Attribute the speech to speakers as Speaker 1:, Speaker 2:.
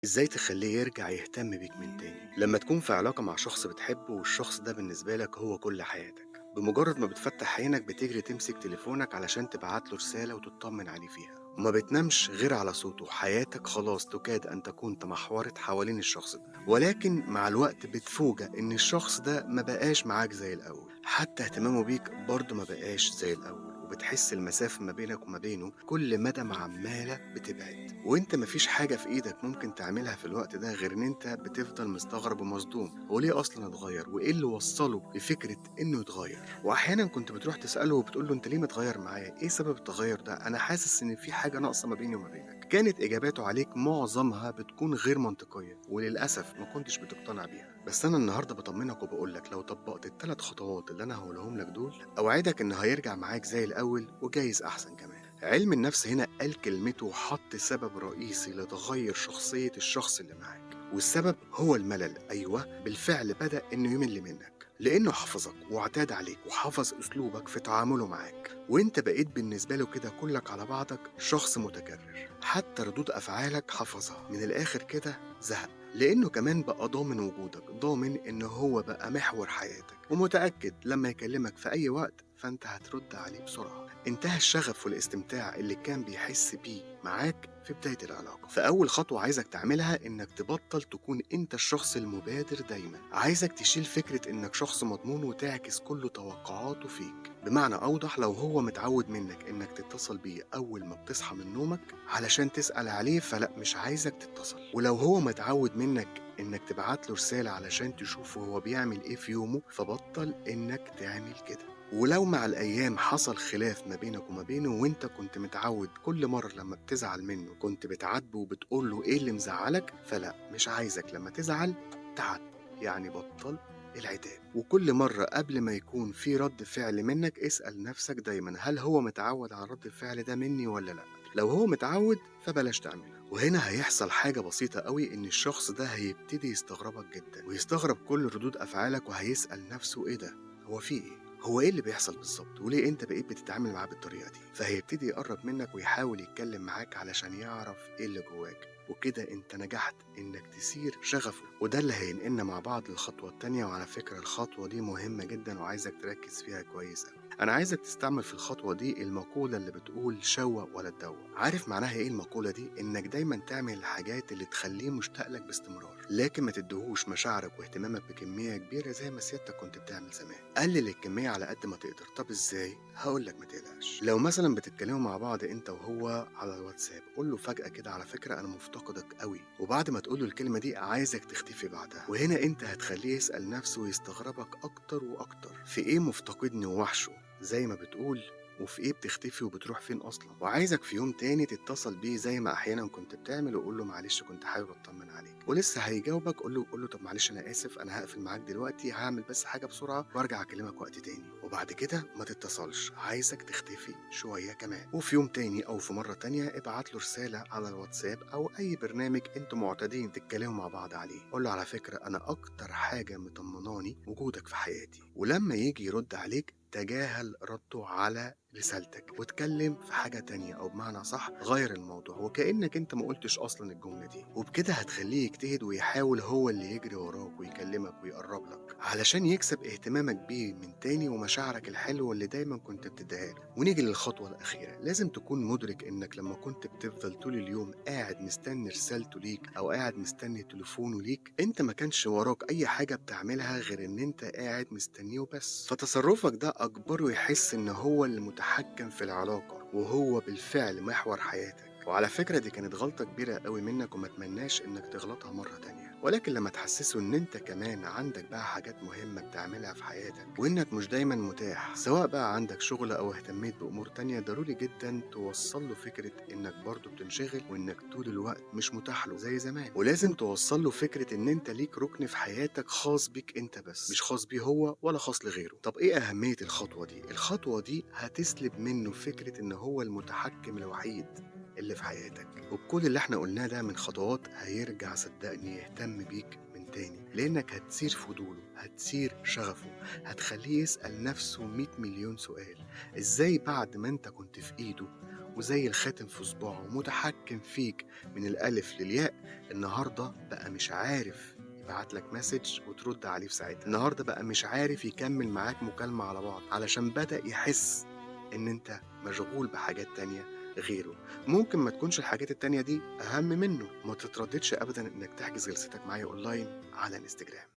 Speaker 1: إزاي تخليه يرجع يهتم بيك من تاني؟ لما تكون في علاقة مع شخص بتحبه والشخص ده بالنسبة لك هو كل حياتك، بمجرد ما بتفتح عينك بتجري تمسك تليفونك علشان تبعت له رسالة وتطمن عليه فيها، وما بتنامش غير على صوته. حياتك خلاص تكاد أن تكون تمحورت حوالين الشخص ده، ولكن مع الوقت بتفوجئ إن الشخص ده ما بقاش معاك زي الأول، حتى اهتمامه بيك برضه ما بقاش زي الأول، وبتحس المسافة ما بينك وما بينه كل مدى عمالة بتبعد، وانت مفيش حاجة في ايدك ممكن تعملها في الوقت ده غير ان انت بتفضل مستغرب ومصدوم، هو ليه اصلا اتغير وايه اللي وصله لفكرة انه يتغير؟ واحيانا كنت بتروح تسأله وبتقول له انت ليه متغير معايا؟ ايه سبب التغير ده؟ انا حاسس ان في حاجة ناقصة ما بيني وما بينك. كانت اجاباته عليك معظمها بتكون غير منطقية، وللأسف ما كنتش بتقتنع بيها. بس انا النهاردة بطمنك وبقول لك لو طبقت الثلاث خطوات اللي انا هقولهم لك دول، اوعدك ان هيرجع معاك زي الأول وجايز أحسن كمان. علم النفس هنا قال كلمته وحط سبب رئيسي لتغير شخصية الشخص اللي معاك، والسبب هو الملل. أيوة بالفعل بدأ إنه يمل منك، لأنه حفظك واعتاد عليك وحفظ أسلوبك في تعامله معاك، وإنت بقيت بالنسبة له كده كلك على بعضك شخص متكرر، حتى ردود أفعالك حفظها. من الآخر كده زهق، لأنه كمان بقى ضامن وجودك، ضامن إن هو بقى محور حياتك، ومتأكد لما يكلمك في أي وقت فأنت هترد عليه بسرعة. انتهى الشغف والاستمتاع اللي كان بيحس بيه معاك في بداية العلاقة. فأول خطوة عايزك تعملها إنك تبطل تكون أنت الشخص المبادر دايما. عايزك تشيل فكرة إنك شخص مضمون وتعكس كل توقعاته فيك. بمعنى أوضح، لو هو متعود منك إنك تتصل بيه أول ما بتصحى من نومك علشان تسأل عليه، فلا مش عايزك تتصل. ولو هو متعود منك إنك تبعت له رسالة علشان تشوفه هو بيعمل إيه في يومه، فبطل إنك تعمل كده. ولو مع الأيام حصل خلاف ما بينك وما بينه، وانت كنت متعود كل مرة لما بتزعل منه كنت بتعاتبه وبتقول له ايه اللي مزعلك، فلا مش عايزك لما تزعل تعاتبه، يعني بطل العتاب. وكل مرة قبل ما يكون في رد فعل منك اسأل نفسك دايما هل هو متعود على رد الفعل ده مني ولا لا؟ لو هو متعود فبلاش تعمله. وهنا هيحصل حاجة بسيطة قوي، إن الشخص ده هيبتدي يستغربك جدا ويستغرب كل ردود أفعالك، وهيسأل نفسه إيه ده؟ هو في إيه؟ هو ايه اللي بيحصل بالظبط؟ وليه انت بقيت بتتعامل معاه بالطريقه دي؟ فهيبتدي يقرب منك ويحاول يتكلم معاك علشان يعرف ايه اللي جواك، وكده انت نجحت انك تثير شغفه. وده اللي هينقلنا مع بعض للخطوه التانية. وعلى فكره الخطوه دي مهمه جدا وعايزك تركز فيها كويس قوي. انا عايزك تستعمل في الخطوه دي المقوله اللي بتقول شوق ولا تدوق. عارف معناها ايه المقوله دي؟ انك دايما تعمل الحاجات اللي تخليه مشتاق لك باستمرار، لكن ما تديهوش مشاعرك واهتمامك بكميه كبيره زي ما سيادتك كنت بتعمل زمان. قلل الكميه على قد ما تقدر. طب ازاي؟ هقول لك ما تقلقش. لو مثلا بتتكلموا مع بعض انت وهو على الواتساب، قول له فجاه كده على فكره انا مفتقدك قوي، وبعد ما تقول له الكلمه دي عايزك تختفي بعدها. وهنا انت هتخليه يسال نفسه ويستغربك اكتر واكتر، في ايه مفتقدني ووحشه زي ما بتقول، وفي ايه بتختفي وبتروح فين اصلا. وعايزك في يوم تاني تتصل بيه زي ما احيانا كنت بتعمل وقول له معلش كنت حابب اطمن عليك، ولسه هيجاوبك قول له طب معلش انا اسف، انا هقفل معاك دلوقتي، هعمل بس حاجه بسرعه وارجع اكلمك وقت تاني. وبعد كده ما تتصلش، عايزك تختفي شويه كمان. وفي يوم تاني او في مره تانية ابعت له رساله على الواتساب او اي برنامج انتم معتادين تتكلموا مع بعض عليه، قول له على فكره انا اكتر حاجه مطمناني وجودك في حياتي. ولما يجي يرد عليك تجاهل رده على رسالتك واتكلم في حاجة تانية، أو بمعنى صح غير الموضوع وكأنك أنت ما قلتش أصلا الجملة دي. وبكده هتخليه يجتهد ويحاول هو اللي يجري وراك ويكلمك ويقرب لك علشان يكسب اهتمامك بيه من تاني ومشاعرك الحلوة اللي دايما كنت بتديها له. ونيجي للخطوة الأخيرة، لازم تكون مدرك إنك لما كنت بتفضل طول اليوم قاعد مستني رسالته ليك أو قاعد مستني تليفونه ليك، أنت ما كانش وراك أي حاجة بتعملها غير إن أنت قاعد مستنيه وبس. فتصرفك ده أجبره يحس إن هو اللي متحكم في العلاقة وهو بالفعل محور حياتك. وعلى فكرة دي كانت غلطة كبيرة قوي منك وما اتمناش انك تغلطها مرة تانية، ولكن لما تحسسه ان انت كمان عندك بقى حاجات مهمة بتعملها في حياتك وانك مش دايما متاح، سواء بقى عندك شغل او اهتميت بامور تانية، ضروري جدا توصل له فكرة انك برضو بتنشغل وانك طول الوقت مش متاح له زي زمان. ولازم توصل له فكرة ان انت ليك ركن في حياتك خاص بيك انت بس، مش خاص بيه هو ولا خاص لغيره. طب ايه اهمية الخطوة دي؟ الخطوة دي هتسلب منه فكرة ان هو المتحكم الوحيد اللي في حياتك. وبكل اللي احنا قلناه ده من خطوات هيرجع صدقني يهتم بيك من تاني، لانك هتثير فضوله، هتثير شغفه، هتخليه يسأل نفسه 100 مليون سؤال. ازاي بعد ما انت كنت في ايده وزي الخاتم في صباعه ومتحكم فيك من الألف للياء، النهاردة بقى مش عارف يبعت لك message وترد عليه في ساعتها. النهاردة بقى مش عارف يكمل معاك مكالمة على بعض، علشان بدأ يحس إن أنت مشغول بحاجات تانية غيره. ممكن ما تكونش الحاجات التانية دي أهم منه. ما تترددش أبدا إنك تحجز جلستك معايا أونلاين على الانستجرام.